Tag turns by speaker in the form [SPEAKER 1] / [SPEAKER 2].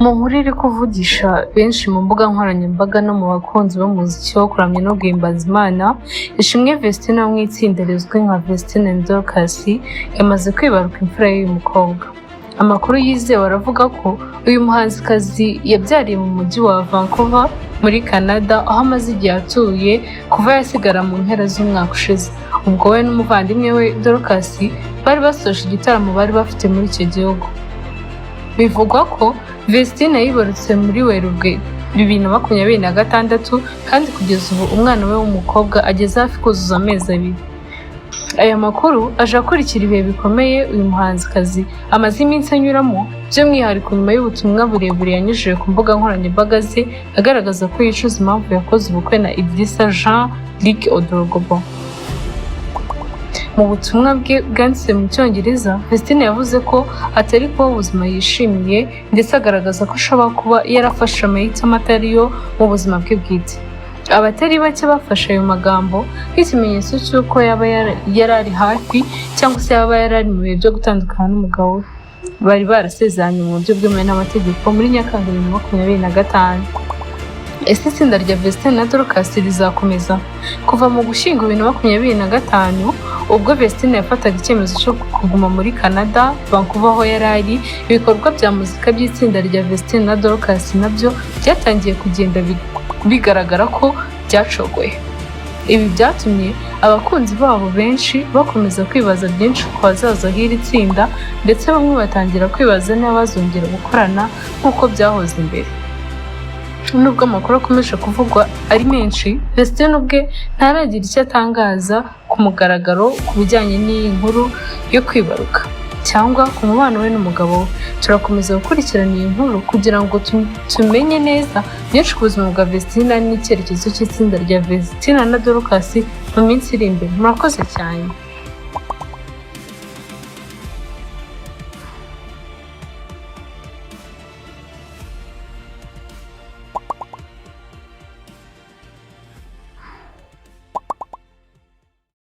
[SPEAKER 1] Mu nkuru iri kuvugisha benshi mu mbuga nkoranyambaga no mu bakunzi b'umuziki wo kuramya no guhimbaza Imana, Ishimwe Vestine wo mu itsinda rizwi nka Vestine and Dorcas yamaze kwibaruka imfura y'uyu mukobwa. Amakuru yizewe aravuga ko uyu muhanzikazi yabyariye mu mujyi wa Vancouver muri Canada, aho amaze igihe atuye kuva yasigara mu mpera z'umwaka ushize, ubwo we n'umuvandimwe we Dorcas bari basoje igitaramo bari bafite muri icyo gihugu. Bivugwa ko Vestine yibarutse muri Werurwe 2026, kandi kugeza ubu umwana we w'umukobwa ageze hafi kuzuza amezi 2. Aya makuru aje akurikira ibihe bikomeye uyu muhanzikazi amaze iminsi anyuramo, by'umwihariko nyuma y'ubutumwa burebure yanyujije ku mbuga nkoranyambaga ze agaragaza ko yicuza impamvu yakoze ubukwe na Idrissa Jean Luc Ouedraogo. Mu butumwa bwe bwanditse mu Cyongereza, Vestine yavuze ko atari kubaho ubuzima yishimiye, ndetse agaragaza ko ashobora kuba yarafashe amahitamo atari yo mu buzima bwe bwite. Abatari bake bafashe ayo magambo nk'ikimenyetso cy'uko yaba yari ari hafi cyangwa se yaba yari ari mu bihe byo gutandukana n'umugabo we bari barasezeranye mu buryo bwemewe n'amategeko muri Nyakanga 2025. Ese itsinda rya Vestine na Dorcas rizakomeza? Kuva mu Gushyingo 2025, ubwo Vestine yafataga icyemezo cyo kuguma muri Canada, Vancouver aho yari ari, ibikorwa bya muzika by'itsinda rya Vestine na Dorcas nabyo byatangiye kugenda bigaragara ko byacogoye. Ibi byatumye abakunzi babo benshi bakomeza kwibaza byinshi ku hazaza h'iri tsinda, ndetse bamwe batangira kwibaza niba bazongera gukorana nk'uko byahoze mbere. Nubwo amakuru akomeje kuvugwa ari menshi, Vestine ubwe ntaragira icyo atangaza ku mugaragaro ku bijyanye n'iyi nkuru yo kwibaruka cyangwa ku mubano we n'umugabo we. Turakomeza gukurikirana iyi nkuru kugira ngo tumenye neza byinshi ku buzima bwa Vestine n'icyerekezo cy'itsinda rya Vestine na Dorcas mu minsi iri imbere. Murakoze cyane.